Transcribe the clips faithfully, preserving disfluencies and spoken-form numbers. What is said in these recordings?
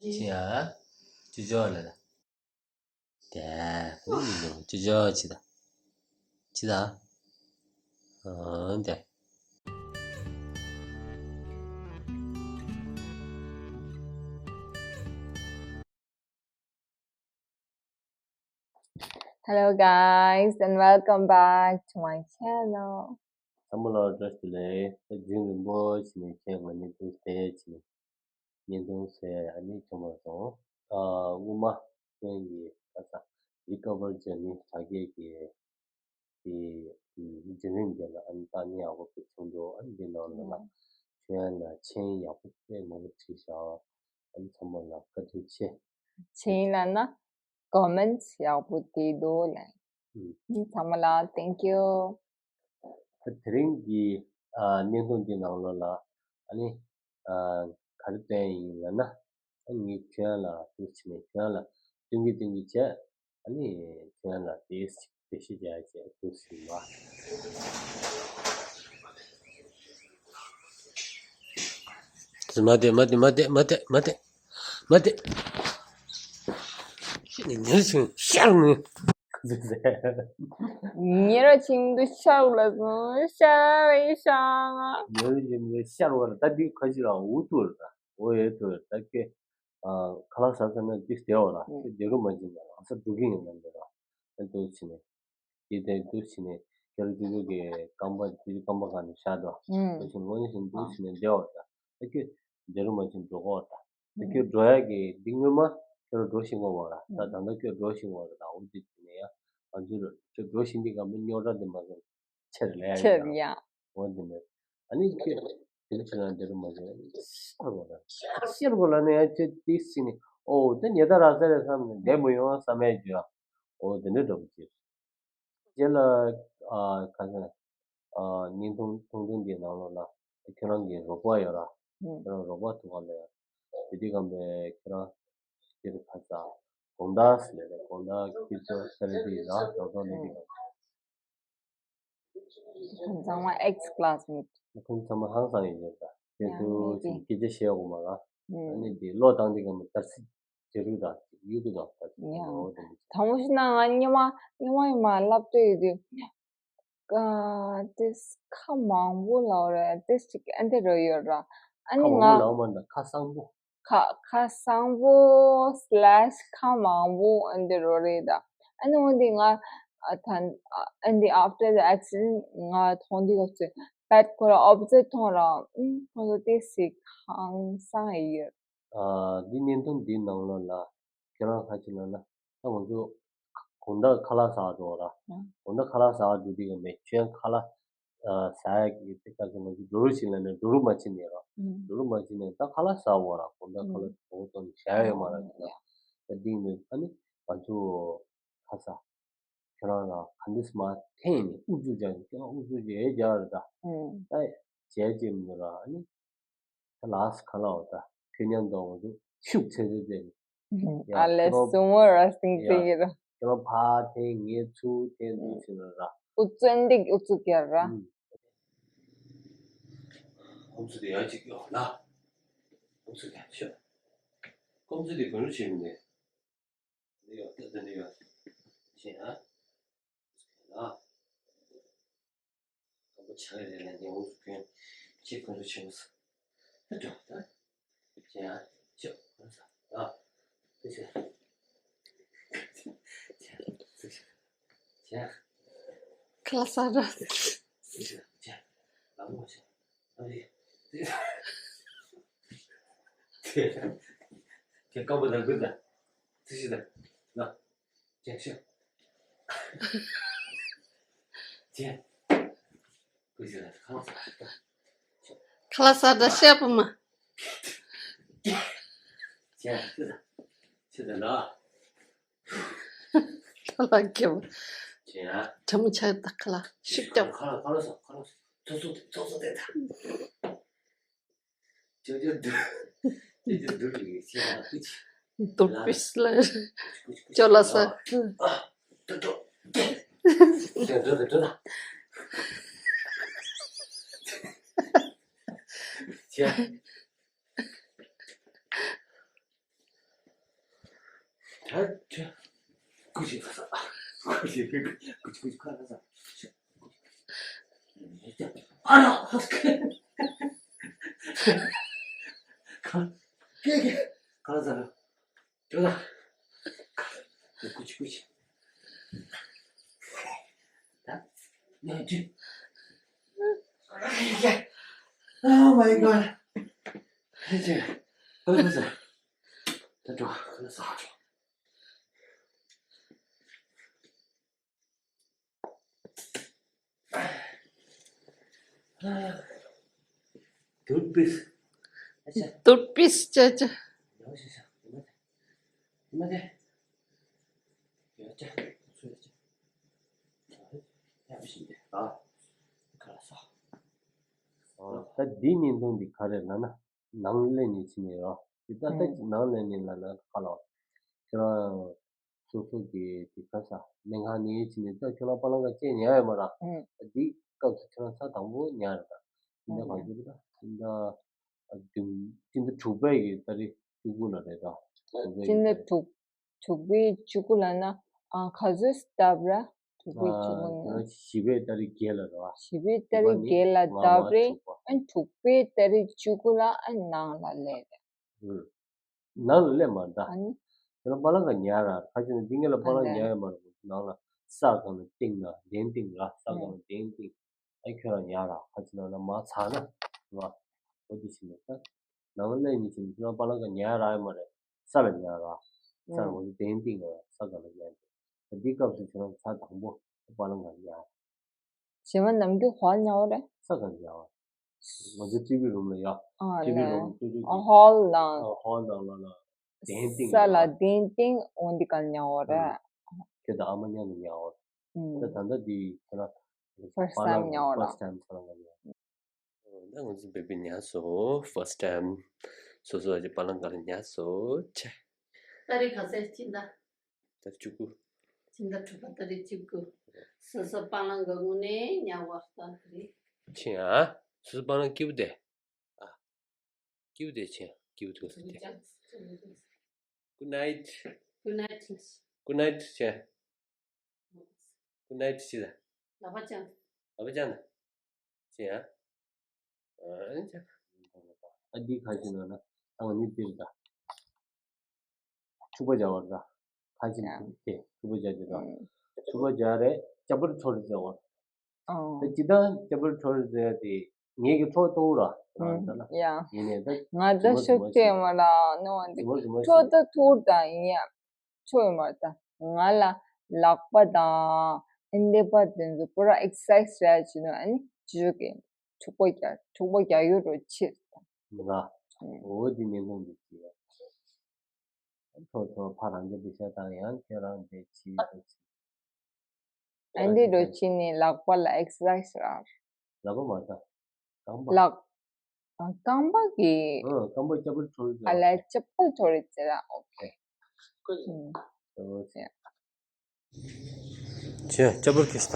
ཅི་ཡ། ཅི་ཅོ་ལ་ལ། དེ། ཅི་ཅོ་ཅི་ད། ཅི་ད། ཨ་དེ། Hello guys and welcome back to my channel. ཚང་མ་ལ་བཀྲ་ཤིས་བདེ་ལེགས། ད་རྒྱུན་རིང་པོ་ཞིག་ནས་ཁྱེད་ང་གཉིས་ཐུག་དེ་ཅི་ནས་བརྙན་ཐུང་བཟོས་ཨ་ནི་བྱུང་མ་སོང་། ཨ་སྔོན་མ་ཁྱེད་ཀྱི་ད་ས་recovery journey དྲག་སྐྱེད་ཀྱི་དེ་རྒྱུན་རིང་དེ་ལ་ཨ་ནི་ད་ནི་ཡག་པོ་ཕེབས་བྱུང་འདུག་ཨ་ནི་འདི་ནང་ལ་ལ་ཁྱོད་ལ་མཆན་ཡག་པོ་དཔེ་མང་པོ་བྲིས་ཤག་ཨ་ནི་ཚང་མ་ལ་བཀའ་དྲིན་ཆེ། མཆན་ལ་ན་comments ཡག་པོ་བྲིས་འདུག་ལ། ཨ་ནི་ཚང་མ་ལ་thank you། ད་དེ་རིང་གི་ཨ་བརྙན་ཐུང་འདི་ནང་ལོགས་ལ་ཨ་ནི་ཨ་ག་རེ་བསྟན་ཡིན་ལབ་ན། ཨ་ནི་ངས་ཁྱོད་ལ་ཐུགས་ཆེ་ནས་ཁྱོད་ལ་སྟོན་གི་སྟོན་གི་བྱས། ཨ་ནི་ཁྱོད་ལ་དེ་དེ་ཤི་རྒྱ་བྱས་ཐུགས་ཟིན་པ། མ་དེ་མ་དེ་མ་དེ་མ་དེ་མ་དེ་མ་དེ། ཤི་ནས་ཉལ་སོང་ཤར་ནས། ཉེ་ར་ཆིང་དུ་ཤར་ལ་སོང་ཤར་ཤར། ཉེ་ར་ཆིང་དུ་ཤར་བ་ལ་ད་འདི་ཁ་ཅིག་ལ་འུ་ཐུག་ར་འོ་ཡོད་ཐུག་ད་ཀེ། ཁ་ལག་ཟ་ས་ན་འདི་བདེ་བ་ལ་ཁྱེད་བདེ་རུ་མ་ཕྱིན་ན་ལག་ས་འགྲོ་གི་ཡིན་ན་འདི་ར་ཨ་འདུག་ཕྱིན་ནས་འདི་དེ་འདུག་ཕྱིན་ནས་ཁྱེད་ར་ཅུ་ཅུ་གི་རྐང་པ་ཅུ་ཅུ་རྐང་པ་གང་ནས་བཞག་འདུག་འདུག་ཕྱིན་དངོས་གནས་བཞིན་འདུག་ཕྱིན་ནས་བདེ་བ་ད་ད་ཁྱེད་བདེ་རུ་མ་ཕྱིན་འགྲོ་གོ་ད་ད་ཁྱེད་འགྲོ་ཡ་གི་འདི་སྔོན་མ་ཁྱེད་ར་འགྲོ་ཤེས་གོ་བ་ར་ད་ད་ད་ཁྱེད་འགྲོ་ཤེས་གོ་ར་ད་འོ་འདི་ཕྱིན་ནས་ཡ་ང་ཚོ་ཁྱེད་འགྲོ་ཤེས་འདི་ག་མི་རྙོག་དྲ་འདི་མ་ཟད། ཆེར་ལས་ཆེར་ཡང་ཡང་། འོ་འདི་ནས་ཨ་ནི་ཁྱེད་དེ་ཚོ་ན་འདི་རུ་མ་ཟེར་ཤར་གོ་ལ་ཤར་གོ་ལ་ནས་ཡང་ཁྱེད་དེ་སྲིད་ནས་ཨོ་དེ་ཉེ་ད་ར་ཟེར་རེད་བསམ་ནས་བསྡད་མི་ཡོང་བསམ་ཡས་རྒྱུ་ཨོ་དེ་འདྲ་འདྲ་པོ་ཅིག་རྗེས་ལ་ཨ་ག་ཟེར་ཨ་བརྙན་ཐུང་ཐུང་ཐུང་འདིའི་ནང་ལོགས་ལ་ཁྱེད་རང་གི་རོགས་པ་ཡོད་ར་ཁྱེད་རང་རོགས་པ་ཐུག་ག་ལ་ཡ་དེ་དུས་སྒང་པའི་ཁྱེད་རང་སྤྱིར་ཁ་ས་དགོང་དག་ཟེར་ལས་དགོང་དག་ཁྱེད་ཚོ་ས་རི་དེ་ལ་རོགས་པ་ལས་དེ་ག་ཁོང་ཚང་མ་ex classmate། ཁོང་ཚང་མ་ཧང་སང་ཡིན་ཡོད་ད། དེ་ཡང་ཚོ་ངེས་ཅིག་ཅིག་སྐད་ཆ་བཤད་ཡོང་མ་ར། ཨ་ནི་དེ་བློ་བཏང་དེ་ག་མི་ད་སི་ཇེ་རུ་ད་ཡུ་གུ་ད་ད་ཡང་ངོ་བོ་དེ་མི་དང་པོ་ཞིག་ན་ང་སྙེ་མ་སྙེ་མ་ཡིན་མ་ལབ་སྟེ་ཡོད་དུས། ཀ་དེ་ཁ་མང་པོ་ལབ་རེད་དེ་ཅིག་ཨ་འདི་རོ་ཡོད་ར། ཨ་ཁ་ནི་མང་པོ་ང་ལབ་མ་འདྲ་ཁ་གསང་པོ། ཁ་ཁ་གསང་པོ་slash ཁ་མང་པོ་ཨ་འདི་རོ་རེད་ད། ཨ་ནི་འོན་ཏེ་ང་ཨ་ཐན་ཨ་འདི་after the accident ང་མཐོང་དུས་སྐབས་སུ་པད་ཁོ་ར་opposite མཐོང་ར་ཨུམ་ཁོ་ཚོ་ཏོག་ཙམ་ཧང་སང་ཡི་ཡོད། ཨ་འདི་བརྙན་ཐུང་འདི་ནང་ལོགས་ལ་ཁྱེད་རང་ཁ་ཅིག་ལ་ན་ད་ང་ཚོ་དགོང་དག་ཁ་ལག་ཟ་བ་འགྲོ་བ་ར། ཨ་དགོང་དག་ཁ་ལག་ཟ་བ་འགྲོ་དུས་ཀྱི་མེད་ཁྱོད་ཁ་ལག་ཨ་ཟ་ཡག་གི་དེ་ག་ཚོད་ང་ཚོ་འགྲོ་རུ་ཕྱིན་ལ་ནས་འགྲོ་རུ་མ་ཕྱིན་ནས་ར། ཨུམ། འགྲོ་རུ་མ་ཕྱིན་ནས་ད་ཁ་ལག་ཟ་བ་ར་དགོང་དག་ཁ་ལག་ཨུམ། དོ་དོ་ནས་བཞག་ཡོད་མ་ར་ཨ་ཁྱོད་ཡ། ད་འདི་ནས་ཨ་ནི་ང་ཚོ་ཁ་ས་ཁྱེད་རང་ལ་ག་འདྲ་སེ་མར་འཐེན་ནས་ཨུ་ཚུགས་རྒྱག་ནས་ཁྱེད་རང་ཨུ་ཚུགས་རྒྱག་ཡས་རྒྱག་རེད་ད། ཨུམ། ད་བྱས་རྗེས་མི་འདུག་ར་ཨ་ནི། ད་ལགས་སོ་ཁ་ལག་འོ་ད་ཁྱོད་མཉམ་དུ་འོ་ཚུགས་ཤུགས་ཆེ་ཆེ་བྱས་ནས། ཡ་ཨ་ལས་ཁྱེད་རང་སུ་མོ་ར་སིང་ཡ་སིང་གི་ར། ཁྱེད་རང་ཕར་འཐེན་ངས་ཚུར་འཐེན་འདུག་ཟེར་ན་ར། ཨུ་ཚུགས་འདི་ཨུ་ཚུགས་རྒྱག་ར། ཨུམ། ཨུ་ཚུགས་དེ་ཡ་གཅིག་ཡོད་ལ། ཨུ་ཚུགས་དེ་ཤོད། ཨུ་ཚུགས་དེ་ག་རུ་བྱེད་མི་ནས། འདི་ཡོད་ད་འདི་ཡོད། ཤེས་ཨ། ཨ། དང་པོ་ཆགས་རེད་ལ་ཉེ་འུ་ཚུགས་ཁྱོད་ཁྱེད་ཁོ་ཚོ་ཆེ་བོ་ས། ད་འགྲོ་ད། ཅེ་ཡ་ཅོ་ཁོ་ས་ད། ཅེ་ཅེ་ཅེ་ཅེ་ཅེ། ཁ་ལག་ཟ་ར། ཅེ་ཅེ་ལ་མོ་ཅེ་ཨ་རེ། ཅེ་ཅེ་ཀ་བོ་ད་གུ་ད། ཅེ་ཅེ་ད་ན། ཅེ་ཅེ། ཅེ། ཁ་ལག་ཟ་འདྲ་བཤད་པ་མ། ཁ་ལག་རྒྱབ། ཁྲ་མོ་ཆགས་ད་ཁ་ལག་ཤུགས་རྒྱབ། ཅོ་ཅོ་འདུག་ཅོ་ཅོ་འདུག་ལི་ཤི་ཡ་ཀུ་ཅི། འདུག་པིས་ལ། ཅོ་ལ་ས། ཨ། ཏོ་ཏོ། ཅོ་འགྲོ་ད་འགྲོ་ད། ཅོ། ཅོ། ད་ཁྱོད་ཀུ་ཅི་ཁ་ས། ཀུ་ཅི་ཀུ་ཅི་ཀུ་ཅི་ཁ་ས། ཨ་ར། ཁ་ཀེ་ཀེ་ཁ་ས། ཁྱོད་ལ། ཀུ་ཅི་ཀུ་ཅི། ད་ཡ་ཅི། Oh my god. ཨེ་ཅི། ཨོ་ཁ་ས། ད་འགྲོ། ཁ་ས་ཧ་ཆོ། Toothpaste. ཨ་ཅག་ཏུར་པིས་ཅ་ཅ། ཡང་ཞིག་ཤ། ཡིན་མ་དེ། ཡིན་མ་དེ། ཡ་ཅག་ཚུ་ཡ་ཅག་ཡ་བཞིན་དེ་ཨ། ཁ་ལ་ས། ད་འདི་བརྙན་ཐུང་འདི་ག་རེ་ལབ་ན། ནང་ལེན་ནི་ཕྱི་ནས་རོ། དེ་ལྟ་ལྟ་ཅིག་ནང་ལེན་ནི་ལ་ལ་ཁ་ལོ། ཁྱོད་རང་སོ་སོ་གི་དེ་ག་ས་ལེན་ག་ནི་ཕྱི་ནས་ད་ཁྱོད་རང་པ་ལང་ག་ཅེ་ཉར་ཡོད་མ་ར། ཨུམ། དེ་སྐབས་སུ་ཁྱོད་རང་ས་དང་པོ་ཉར་ར། ད་དེ་འདྲ་གང་ཅི་ར། ད་དེ་འདྲ་བདུན་སྤྱི་ཟླ་དྲུག་པའི་གི་ཏ་རིག་བཅུ་དགུ་ལ་རེད་ད། དྲུག་པའི་སྤྱི་ཟླ་གི་ཏ་རིག་དྲུག་དྲུག་པའི་བཅུ་དགུ་ལ་ན། ཨ་ག་ཚོད་སྟབས་ར། དྲུག་པའི་བཅུ་དགུ་ན། བཞི་པའི་ཏ་རིག་བརྒྱད་ལ་རེད་བ། བཞི་པའི་ཏ་རིག་བརྒྱད་ལ་སྟབས་རེད། ཨ་དྲུག་པའི་ཏ་རིག་བཅུ་དགུ་ལ་ཨ་ནང་ལ་སླེབས་རེད། ནང་ལ་སླེབས་མ་རེད་ད། ཨ་ནི། དེ་ལ་པ་ལང་ག་ཉར་ར་ཁ་ཅིག་ན་འདི་ངེད་ལ་པ་ལང་ཉར་ཡོད་མ་རེད། ནང་ལ་ས་གང་ལ་སྟེང་ན་གདན་སྟེང་ལ་ས་གང་ལ་གདན་སྟེང་། ཨ་ཁྱོད་རང་ཉར་ར་ཁ་ཅིག་ན་ན་མ་ཚ་ན་ང་འོ་དེ་ཕྱིན་ནས་ད། ནང་ལ་སླེབས་ཉིན་ཕྱིན་ཁྱོད་རང་པ་ལང་ག་ཉར་ར་ཡོད་མ་རེད། ས་ལ་ཉར་ར། ས་ལ་འོ་དེ་གདན་སྟེང་ལ་ས་གང་ལ་ཉར་ར། ད་འདི་སྐབས་སུ་ཁྱོད་རང་ཚ་དང་པོ་པ་ལང་ག་ཉར་ར། ཞེ་མ་ནམ་རྒྱུན་ཧོལ་ཉལ་བ་རེད། ས་གང་ཉལ་བ། ང་ཚོ་ཊི་ཝི་རུམ་ལ་ཡ། ཨ་ཊི་ཝི་ལེ། རུམ་ཏུ་ཏུ་ཨ་ཧོལ་ནང་། ཨ་ཧོལ་ནང་ལ་ལ། གདན་སྟེང་ས་ལ་ལ། གདན་སྟེང་འོ་འདི་ག་ཉལ་བ་རེད། ཁྱོད་ད་ཨ་མ་ཉལ་ནས་ཉལ་བ། ཨུམ། ད་ད་ལྟ་འདི་ཁྱོད་རང་། ཕར་སི་ཊའིམ་ཉལ་བ་རེད། ཕར་སི་ཊའིམ་ཁྱོད་རང་ག་ཉལ། ད་ང་ཚོ་བེ་བི་ཉལ་སོང་ཕར་སི་ཊའིམ། སོ་སོ་གི་པ་ལང་ག་ལ་ཉལ་སོང་ཆེ། ཏ་རིག་ག་ཚད་ཕྱིན་ད། ཏ་རིག་བཅུ་དགུ། ཕྱི་ཟླ་དྲུག་པ་ཏ་རིག་བཅུ་དགུ། སོ་སོ་པ་ལང་ག་དངོས་གནས་ཉལ་བ་ལྟ་རེད། ཕྱིན་ཨ། སོ་སོ་པ་ལང་སྐྱིད་པོ་དེ། ཨ། སྐྱིད་པོ་དེ་ཕྱིན་སྐྱིད་པོ་དེ་སོ་དེ། Good night. Good night. Good night ཕྱིན། Good night ཕྱིན། ལག་པ་བརྐྱངས། ལག་པ་བརྐྱངས། ཕྱིན་ཨ། ཨ་འདི་ཁ་ཅིག་ན་ན་ཨ་ནི་འདིར་ད། ཕྱུ་པ་སྦྱར་བ་ད། ཁ་ཅིག་ན་དེ་ཕྱུ་པ་སྦྱར་གྱི་ད། ཕྱུ་པ་སྦྱར་རེད་ཅ་པར་འཕྲོ་རེད་ཟེར་བ། དེ་ཇི་ལྟར་ཅ་པར་འཕྲོ་རེད་ཟེར་དེ་ངེད་ཀྱི་ཐོག་གཏོང་ར། ཡ། ཡིན་ནས་ད། ང་ད་ཤུགས་ཆེ་མ་ལ་ནོ་འདི་འཕྲོ་ད་ཐུར་དང་ཡ། ཆོས་མ་ད་ང་ལ་ལག་པ་དང་ཨ་ནི་ལག་པ་དེ་ཚོ་པུ་ར་ཨེག་སར་སའི་ཛི་བྱས་ནས་ཨ་ནི་ཅི་ཞིག་གི་འཁྲུག་པ་རྒྱག་འཁྲུག་པ་རྒྱག་ཡུལ་རུ་ཕྱིར་དང་། ང་འོ་དེ་ནས་ལྷུང་འདུག་ཅི་ཡ། ཐོ་ཐོ་ཕ་རང་གི་བི་ཤ་དང་ཡང་ཁྱོད་རང་དེ་ཕྱི་དེ་ཕྱི། ཨ་འདི་རུ་ཕྱིན་ནས་ལག་པ་ལ་ཨེག་སར་སའི་ཛི་རག་ལག་པ་མ་ད། རྐང་པ། ལག་ཨ་རྐང་པ་གི་ཨ་རྐང་པ་ཅ་པར་འཕྲོ་རེད་ཨ་ལ་ཅ་པར་འཕྲོ་རེད་ཟེར་ར། ཨོ་ཁེ། ཨོ་ཁེ། ཅ་པར་ཁེ་སྟ།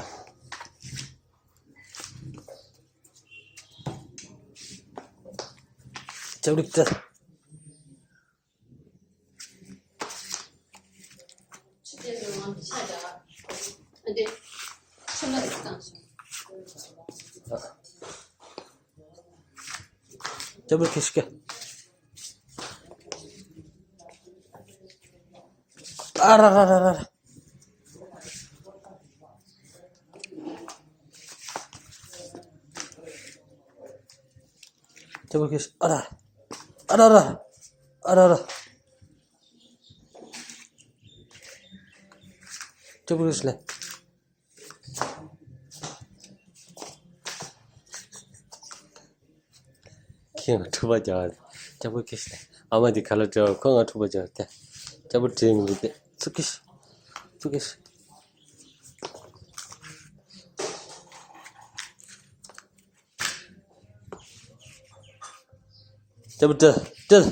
ཅ་པར་ཏ། ཅ་པར་ཁེ་སྐད། ཨ་ར་ར་ར་ར་ར། ཅ་པར་ཁེ་སྐད། ཨ་ར། ཨ་ར་ར། ཨ་ར་ར། ཅ་པར་ཁེ་སྐད་ལེ། ཁྱེད་ང་འཁྲུག་པ་རྒྱག་པ་རེད། ཅ་པར་ཁེ་སི་ཨ་མ་འདི་ག་ལ་འབྲེལ་བ། ཁོ་ང་འཁྲུག་པ་རྒྱག་པ་དེ། ཅ་པར་འབྲེལ་མི་འདུག་སྟེ། ཚུ་ཁེ་སི། ཚུ་ཁེ་སི། ཅ་པར་སྤྲད་སྤྲད།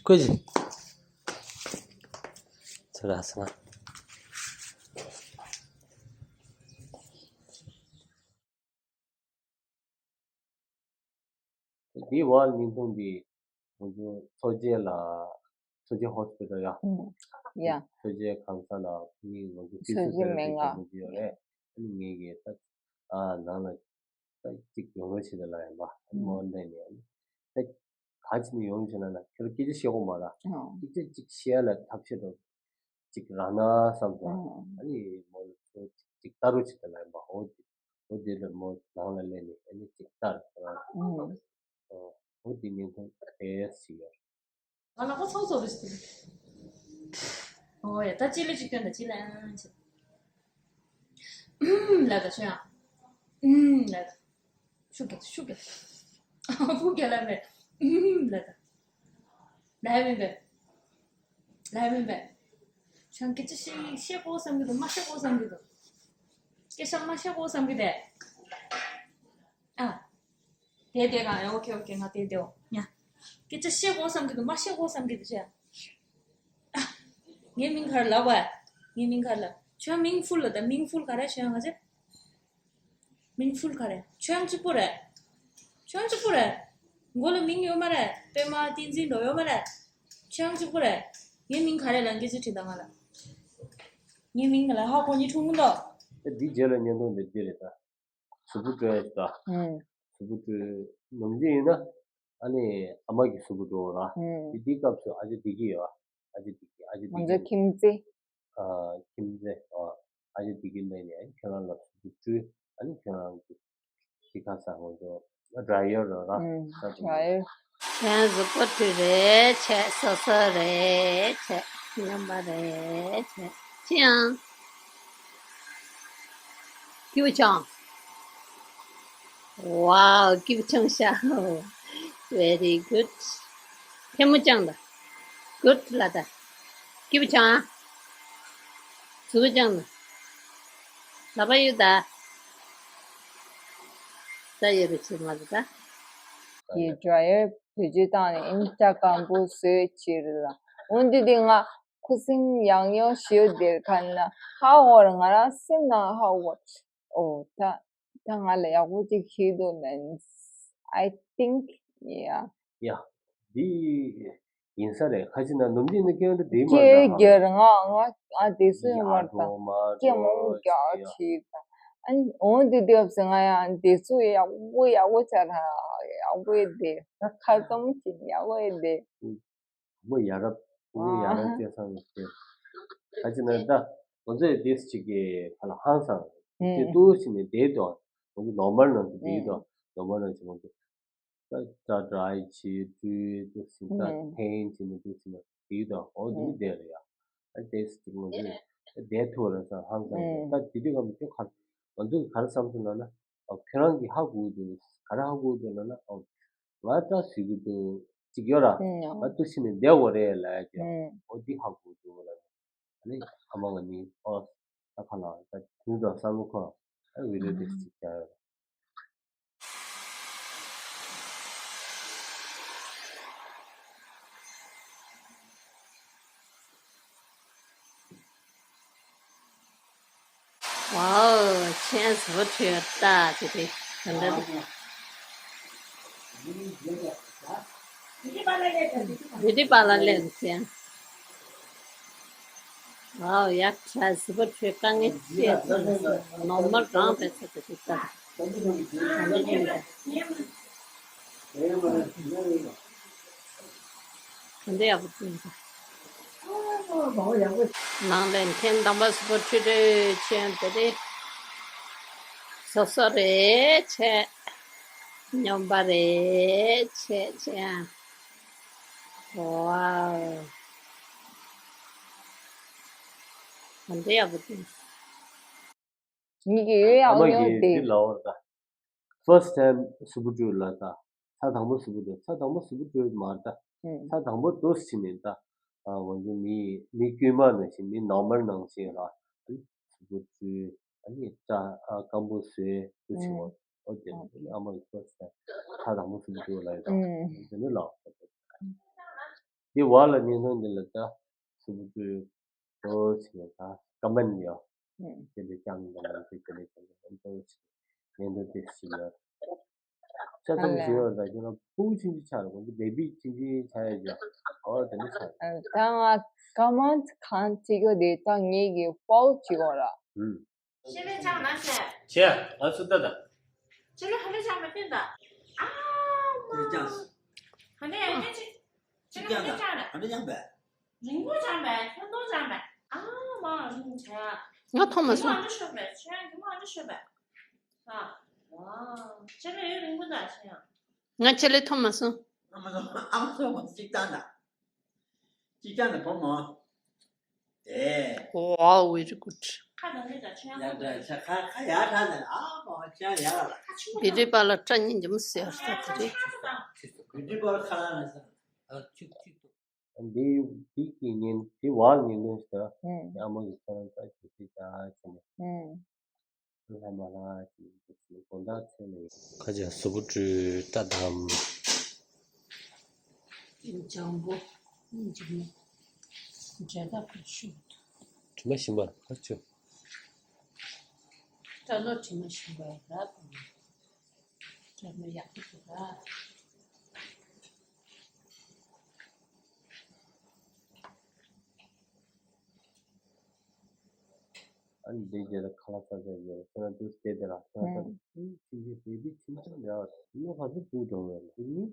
ཁོས་ཅི། ཚུར་ར་སོང་ང་། འདི་བར་བརྙན་ཐུང་འདི་ང་ཚོ་འཚོ་བྱེད་ལ་ མཚོ་སྐྱེས་ཧོ་སི་པི་ཊལ་ཡ། ཨུམ། ཡ། མཚོ་སྐྱེས་ཁང་གསར་ལ་ནི་ང་ཚོ་ཕི་ཛི་ཡོ་ཐེ་ར་པི་སྦྱོང་གི་ཡོད་རེད། ཨ་ནི་ངེད་ཀྱིས་ད་ཨ་ནང་ལ་ད་ཅིག་ཡོང་རོགས་བྱེད་དང་ལབ་ཡིན་པ། ཨ་ནི་མོ་ལན་ནས་ཨ་ནི་ད་ག་ཅི་ནས་ཡོང་བྱས་ན་ན་ཁྱོད་རང་སྐད་ཆ་བཤད་དགོས་མ་ར། ཨོ། སྐད་ཆ་ཅིག་བཤད་ལ་ཐབས་ཤེས་འགྲོ། ཅིག་རང་ན་བསམ་སོང་། ཨ་ནི་མོ་ལ་ཚོ་ཅིག་ལྟ་རོགས་བྱེད་དང་ལབ་ཡིན་པ། འོ་དེ་འོ་དེ་ལ་མོ་ནང་ལ་སླེབས་ནས་ཨ་ནི་ཅིག་ལྟ་རོགས་བྱེད་དང་། འོ་དེ་བརྙན་ཐུང་དེ་ཞིག་ཡོད། ང་ལ་ཁོ་ཚོགས་ཚོགས་རེ་ཞིག་ཨོ་ཡ། ད་ཅི་ལེ་ཅིག་སྟོན་ད་ཅི་ལེ་ཨང་ཅི། ཨུམ་ལ་ད་ཆོ་ཡ། ཨུམ་ལ་ད། ཤུགས་རྒྱག་ཤུགས་རྒྱག་ཕུགས་རྒྱག་ལ་མེད། ཨུམ་ལ་ད། ལ་ཡ་མིན་པས། ལ་ཡ་མིན་པས། ཁྱོད་སྐད་ཆ་བཤད་བཤད་དགོས་བསམ་གྱི་འདུག་མ་བཤད་དགོས་བསམ་གྱི་འདུག་སྐད་ཆ་མ་བཤད་དགོས་བསམ་གྱི་འདུག་ཨ། དེ་དེ་ག་ཨོ་ཁེ་ཨོ་ཁེ། ང་དེ་དེ་འོ་ཉ། སྐད་ཆ་བཤད་དགོས་བསམ་གྱི་འདུག་མ་བཤད་དགོས་བསམ་གྱི་འདུག་ཅེ། ཨ། ངའི་མིང་ག་རེ་ལབ་བ། ངའི་མིང་ག་རེ་ལབ། ཁྱོད་མིང་ཕུལ་ལ་ད་མིང་ཕུལ་ག་རེ་ཞུ་ཡ་ང་ཅེ། མིང་ཕུལ་ག་རེ། ཁྱོད་གཅིག་པོ་རེད། ཁྱོད་གཅིག་པོ་རེད། མགོ་ལ་མིང་ཡོད་མ་རེད། པད་མ་བསྟན་འཛིན་འགྲོ་ཡོད་མ་རེད། ཁྱོད་གཅིག་པོ་རེད། ངའི་མིང་ག་རེ་ལབ་སྐད་ཆ་དྲིས་དང་ང་ལ། ངའི་མིང་ལ་ཧ་གོ་ཉི་ཁྲུང་མི་འདུག་ཨེ་འདི་རྗེས་ལ་བརྙན་ཐུང་འདི་འདི་རེད་ད། གཟུགས་པོ་སྤྲོད་ཡ་ཞིག་ད། ཨུམ། གཟུགས་པོ་སྤྲོད་ནམ་རྒྱུན་ཡིན་ན་ཨ་ནི་ཨ་མ་གི་གཟུགས་པོ་སྤྲོད་ར། ཨུམ། དེ་དེའི་སྐབས་སུ་ཨ་ཅེ་བདེ་སྐྱིད་ཡོད་ཨ། ཨ་ཅེ་བདེ་སྐྱིད། ཨ་ཅེ་བདེ་ང་ཚོ་སྐྱིད་ཁྱིམ་མཚེས། ཨ་ཁྱིམ་མཚེས། ཨ་ཨ་ཅེ་བདེ་སྐྱིད་ལབ་ནས་ཨ་ནི་ཁྱོད་རང་ལ་གཟུགས་པོ་སྤྲོད། ཨ་ནི་ཁྱོད་རང་གི་དེ་ག་ས་ང་ཚོ་ཌ་རའི་ཡར་ར་ར། ཨུམ། ད་དེ་ཌ་རའི་ཡར། ཁྱེད་གཟུགས་པོ་སྤྲོད་རེད་བྱས། སོ་སོ་རེད་བྱས། སྨྱོན་པ་རེད་བྱས། ཅི་ཡང་། སྐྱིད་པོ་བྱུང་། Wow, སྐྱིད་པོ་བྱུང་ཤག Very good. ཐལ་མོ་བརྐྱངས་དང་། Good ལ་ད། སྐྱིད་པོ་བྱུང་ཨ། གཟུགས་པོ་བརྐྱངས་དང་། ལག་པ་གཡུག་ད། ད་ཡོད་རེད་ཆེ་མ་རེད་ད། ཀྱི་ཌ་རའི་ཡར་བེད་སྤྱོད་བཏང་ནས་ཨིན་སྐྲ་སྐམ་པོ་བཟོས་བྱས་རེད་ལ། འོན་ཏེ་དེ་ང་ཁུ་སིམ་ཡང་ཡང་ཞུ་བསྡད་ཁ་ན་ཧ་འོར་ང་རང་སེམས་ནང་ཧ་འོར། ཨོ་ད་ད་ང་ལ་ཡག་པོ་ཅིག་ཤེས་འདུག་ལན། I think, yeah. ཡ། འདི་ཡིན་ས་རེད། ཁ་ཅིག་ན་ནམ་རྒྱུན་ནི་སྐད་འདི་མ་སྐད་རྒྱག་རང་ང་ང་ང་དེ་སུ་ཡིན་མ་རེད་ད། སྐད་མང་རྒྱག་ཆེ་ད། ཨ་ནི་འོང་དུས་དེ་བབས་སེ་ང་ཡང་དེ་ཚོ་ཡག་པོ་ཡག་པོ་ཆ་ད། ཡག་པོ་ཡོད་དེ། ཁ་ཙམ་ཅིག་ཡག་པོ་ཡོད་དེ། མོ་ཡ་རབས། མོ་ཡ་རབས་སྐལ་བཟང་ཡོད་དེ། ཁ་ཅིག་ན་ད་ང་ཚོས་དེ་ཅིག་གི་ཁ་ལ་ཧང་སང་། དེ་ཏུ་ཞིག་ནས་བསྡད་དོ། ང་ཚོ་ནོར་མལ་ནང་དུ་བསྡད་དོ། ནོར་མལ་ནང་ཞིག་ང་ཚོ། ད་ད་ཌ་རའི་བྱེད་དུས་དུ་ཟིན། ད་ཐན་བྱེད་ནི་དུ་ཟིན་ན་དེའི་དང་འོ་དུ་བསྡད་རེད་ཡ། ཨ་དེ་སི་ཅིག་ང་ཚོས་བསྡད་ཐུབ་རེད་ས་ཧང་སང་། ད་དེ་དུས་གམ་དེ་ག་ང་ཚོས་ག་རེ་བསམ་སོང་ལབ་ན། ཨ་ཁྱོད་རང་གིས་ཧ་གོ་འདུག་ག་རེ་ཧ་གོ་འདུག་ལབ་ན། ཨ་ང་ད་ཟེར་གི་འདུག་ཅིག་ཡོད་ར། ང་ཏུ་ཕྱིན་ནས་བསྡད་དགོས་རེད་ལབ་ཀྱི། འོ་འདི་ཧ་གོ་འདུག་ལབ། ཨ་ནི་ཨ་མ་ང་ནི་ཨོ་ད་ཁ་ལ་ད་དུས་དང་བསམ་བློ་ཁོ་ཨ་བི་ཌིའོ་དེ་ཅིག་བྱ་ཡོད། Wow, ཁྱེད་གཟུགས་པོ་འཕྲོད་ཡོད་ད། དེ་དེ་ག་འདྲ་འདུག་བི་ཌིའོ་པར་ལར་སླེབས་ཟེར། Wow, ཡག་ཁྲ་གཟུགས་པོ་འཕྲོད་དཀའ་ངལ་ཆེ་ནོར་མལ་རང་བས་ཚོད་དེ་དེ་ལྟར། ག་འདྲ་ཡག་པོ་བྱུང་། ནང་ལ་ཐེངས་དང་པོ་གཟུགས་པོ་འཕྲོད་འཕྲོད་ཆེན་དེ་རེད། སོ་སོ་རེད་ཆེ། སྨྱོན་པ་རེད་ཆེ་ཆེ། Wow, ག་འདྲ་ཡག་པོ་བྱུང་། ཉིད་ཀྱི་ཡོད་ཨ་ཡག་མ་ཡོད་གིས་དེ། འདི་ལབ་པ་རེད་ད། First time གཟུགས་པོ་འཕྲོད་ལབ་ད། ཚར་དང་པོ་གཟུགས་པོ་འཕྲོད། ཚར་དང་པོ་གཟུགས་པོ་འཕྲོད་མ་རེད་ད། ཨུམ། ཚར་དང་པོ་འདུག་སེ་ཕྱིན་ནས་ད། ཨ་ང་ཚོ་མི་མི་དཀྱུས་མ་ནང་བཞིན། མི་ནོར་མལ་ནང་བཞིན་ལ། ཨ་ནི་གཟུགས་པོ་འཕྲོད། ཨ་ནི་སྐྲ་ཨ་སྐམ་པོ་བཟོས་འདུག་སེ། ཨུམ། འོ་དེ་ཨ་མ་གིས་first time ཚར་དང་པོ་གཟུགས་པོ་འཕྲོད་ལབ་ཡོད་ད། ཨུམ། དེ་ནི་ལབ། འདི་བར་ལ་བརྙན་ཐུང་འདི་ལ་ད་གཟུགས་པོ་འཕྲོད་འདུག་སེ་ད་ཀོ་མེན་ཡོད། ཨུམ། དེ་ལས་ཀྱང་ད་ལམ་དེ་དེ་ལས་ཀྱང་ད་ལམ་དུ་ཉན་དུ་དེ་ཞིག་ལ། ཆ་ཚང་ཞིག་ཡོད་ད་ཁྱོད་རང་ཕྲུ་གུ་ཆུང་ཆུང་ཆགས་རེད། ཁོང་ཚོ་བེ་བི་ཆུང་ཆུང་ཆགས་ཡོད་ཀྱང་ཨོ་དེ་འདྲ་ཆགས་རེད། ད་ང་ཀ་མན་ཊི་གང་བྱེད་ཀྱི་ཡོད་དེ་ད་ངེད་ཀྱི་ཕོལ་བྱེད་དགོས་ར། ཨུམ། ཤེས་ལེ་ཅང་ན་ཤེས། ཆེ། ང་ཚོ་ལྟ་ད། ཆེ་ལེ་ཧ་ལེ་ཅང་མ་ཕན་ད། ཨ་མ། ཅང་། ཧ་ལེ་ཨ་ནེ་ཅི། ཅི་ཅང་ད། ཧ་ལེ་ཅང་བས། རིང་པོ་ཅང་བས་ཁྱོད་ཏོ་ཅང་བས། ཨ་མ་རིང་ཆ། ང་མཐོང་མ་སོང་། ཨ་ནི་ཤོད་བས་ཆེ་ཨ་ནི་ཤོད་བས། ཨ། ཝ། ཆེ་ལེ་ཡོད་རིང་པོ་ད་ཆེ་ཡང་། ང་ཆེ་ལེ་མཐོང་མ་སོང་། ཨ་མ་སོང་ཨ་མ་སོང་ཅི་ཅང་ད། ཅི་ཅང་ད་བོ་མོ། དེ། Wow, very good. ཡག་འདྲ་ཆ་ཁ་ཁ་ཡག་ཁ་ནས་ཨ་མ་ཅང་ཡག་ལ། བི་ཌི་པ་ལ་སྐྲ་གཉིས་འཇམ་ཟེར་ས་དེ་རེད། བི་ཌི་པ་ལ་ཁ་ལ་ནས་ས་ཨ་ཁྱུག་ཁྱུག་ཏུ། འདི་འདི་གི་ཉིན་འདི་བར་ཉིན་ལོན་ཞིག་ཨ་མ་གི་ཁ་ལ་ད་ཅི་ཅི་ཅང་ཆེ་ནས། ལྷ་མ་ལ་ཅིག་ཅིག་དགོང་དག་ཚེ་ནས། ཁ་ཅིག་གཟུགས་པོ་བཀྲུས་སྐྲ་དམ། ལྗང་གུ་སྙིང་རྗེ་མོ། འབྲས་དག་པོ་ཆུ། དྲི་མ་ཞིམ་པ་ཁ་ཆུ། སྐྲ་ལོ་དྲི་མ་ཞིམ་པ་ར་དང་། སྐྲ་ལོ་ཡག་པོ་འདུག་ར། ཨ་ནི་དེ་རྗེས་ལ་ཁ་ལག་ཟ་ཟ་ཡོད་ཁྱོད་རང་དུ་བལྟས་དེ་ལ་ཁྱོད་རང་ཚོ་ཕྱིན་ཆད་བེ་བི་ཆུང་ཆུང་འདྲ་བ་ལོ་ག་ཚོད་སྤུ་འགྲོ་བས་ལ་དེ་ནི་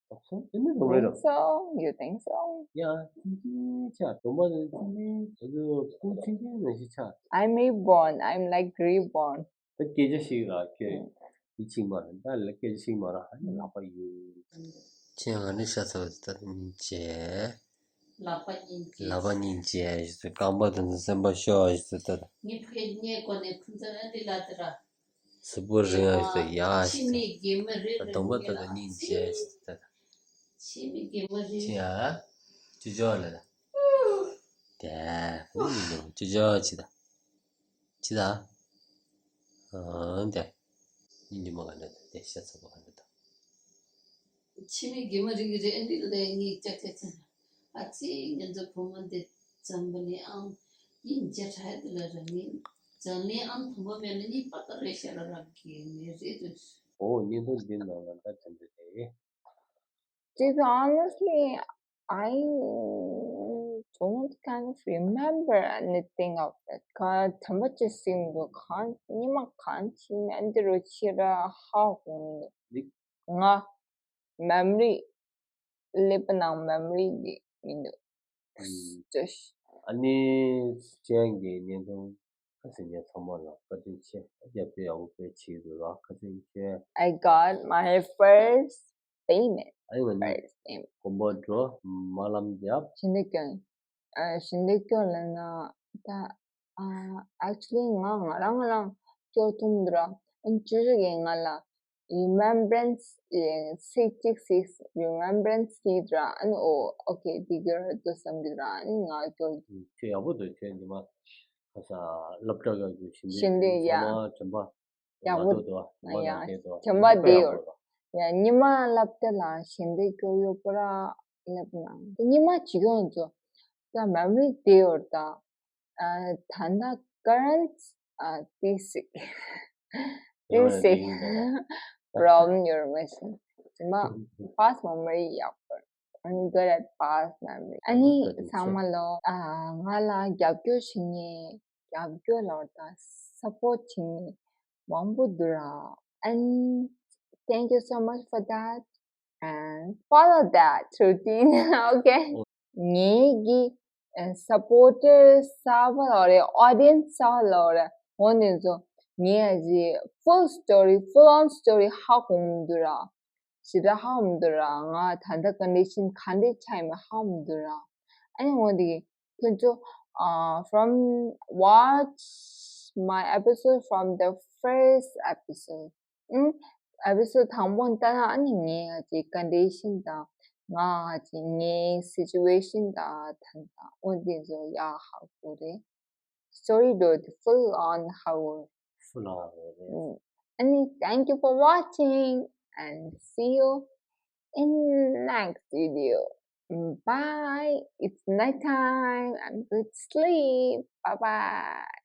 དོགས་སོང་དེ་ནི་རོ་བས་རོ། So, you think so? Yeah, ཆུང་ཆུང་ཆགས་སྡོམ་པ་ནི་ཆུང་ཆུང་ཨ་ཚོ་སྤུ་ཆུང་ཆུང་ནང་བཞིན་ཆགས། I may born, I'm like reborn. ད་སྐད་ཆ་ཞིག་ལ་ཁྱོད་ཡིད་ཆེས་མ་རེད་ད་ལ་སྐད་ཆ་ཞིག་མ་ར་ཧ་ནི་ལག་པ་ཡོད། ཁྱེད་ང་ནི་ཤ་ཚ་བ་ད་ནི་བྱས། ལག་པ་གཉིས་བཅས། ལག་པ་གཉིས་བཅས་ཞེས་སོ་རྐང་པ་དང་སེམས་པ་ཤོར་ཞེས་སོ་ད། ངའི་ཕ་གིར་ཉལ་གོ་ནས་ཁོང་ཚོ་ཨ་འདི་ལ་དེ་ར། གཟུགས་པོ་རིང་ཞེས་སོ་ཡ་ཞེས་སོ། ཕྱི་མིག་གེ་མ་རེད་རེད་སྡོམ་པ་ད་ད་གཉིས་བཅས་ཞེས་སོ་ད། ཕྱི་མིག་གེ་མ་རེད། ཅི་ཡ། ཅི་ཅོ་ལ་ད། དེ་ཅི་ཅོ་ཅི་ད། ཅི་ད། ཨང་དེ། ཉིན་རྒྱུན་མ་ག་འདྲ་དེ་ཤ་ཚ་པོ་ག་འདྲ་ད། ཕྱི་མིག་གེ་མ་རིག་རེད་འདི་ལས་ངས་ཅག་ཅག་ཚ། ཨ་ཙི་ང་ཚོ་བུ་མོ་འདི་ཙམ་པ་ནི་ཨང་ཡིན་བྱ་ཧྲ་དེ་ལ་ར་ངས་ཙམ་ནི་ཨང་དང་པོ་མེད་ན་གཉིས་པ་ད་རེད་ཤ་ལ་རག་གི་མེད་རེད་དུ། ཨོ་བརྙན་ཐུང་འདི་ནང་ལ་ད་དེ་འདྲ་རེད། To be honestly, I don't kind of remember anything of that. ཁ་དམ་པ་ཅི་སྲིད་འདུག་གང་ཉི་མ་གང་ཅི་ནས་འདི་རུ་ཕྱི་ར་ཧ་གོ་མི་འདུག་ང་མེམ་རི་ཀླད་པ་ནང་མེམ་རི་འདི་མི་འདུག་ཨ་ནི་ཅན་གྱི་བརྙན་ཐུང་ཁ་སང་ངས་ཚང་མ་ལ་བཀའ་དྲིན་ཆེ། རྒྱབ་སྐྱོར་ཡག་པོ་དཔེ་བྱེད་འདུག་ར་ཁ་སང་ཁྱོད། I got my first payment. ཨ་ཡོ་ནི་First payment. དགོན་པ་འགྲོ་མ་ལམ་རྒྱབ། ཞིང་འདེབས་སྐྱོན། ཨ་ཞིང་འདེབས་སྐྱོན་ལབ་ན་ད་ཨ་actually ང་ང་རང་ང་རང་སྐྱོར་ཐུབ་འདུག་ར། ཨ་ནི་ཅི་ཞིག་ཡིན་ང་ལ་remembrance ཡིན་six six six remembrance ཡིན་ར། ཨ་ནི་ཨོ་okay འདི་གི་ར་འདུག་བསམ་གི་ར། ཨ་ནི་ང་སྐྱོར། ཁྱོད་ཡག་པོ་འདུག་ཁྱོད་ཉི་མ་ཁ་ས་སློབ་གྲྭ་ག་གི་ཞིང་འདེབས་ཞིང་འདེབས་ཡ། ཚང་མ་དྲན་པ། ཡག་པོ་ཡག་པོ་འདུག་ཡ། དྲན་པ་དེ་ཡོད། ཡ་ཉི་མ་སློབ་གྲྭ་ལ་ཞིང་འདེབས་སྐྱོར་ཡོད་པ་ར་སླེབས་ན་ཉི་མ་ཅི་གྱོང་ཚོ་ད་མེམ་རི་དེ་ཡོད་ད། ད་ད་ད་current ཏི་སིག་ཏི་སིག problem ཡོད་མ་སོང་ཉི་མ་past memory ཡག་པོ། I'm good at past memory. ཨ་ནི་ཚང་མ་ལོ། ཨ་ང་ལ་རྒྱབ་སྐྱོར་བྱེད་མཁན་རྒྱབ་སྐྱོར་ལོ་དང་support བྱེད་མཁན་མང་པོ་འདུག་ར། And thank you so much for that. And follow that routine. Okay. ངེད་ཀྱི་supporter གསར་པ་ལོ་རེད། Audience གསར་པ་ལོ་རེད། འོ་འདི་ཚོ་ངེད་ཀྱི་full story, full on story ཧ་གོ་མི་འདུག་ར། ཞེ་དྲག་ཧ་མི་འདུག་ར། ང་ད་ལྟ་condition ག་འདྲ་ཆགས་ཡིན་མིན་ཧ་མི་འདུག་ར། ཨ་ནི་འོ་འདི་ཁྱོད་ཚོ་ཨ་from watch my episode from the first episode. ཨུམ། episode དང་པོ་ལྟ་ན་ཨ་ནི་ངའི་ང་ཅིག་condition དང་ང་ཅིག་ངའི་situation དང་ད་ལྟ་འོ་འདི་ཚོ་ཡག་ཧ་གོ་རེད། Story འདྲ་བོ་དེ་full on ཧ་གོ། Full on རེད། ཨ་ནི་thank you for watching and see you in next video. Bye. It's night time. I'm going to sleep. Bye bye.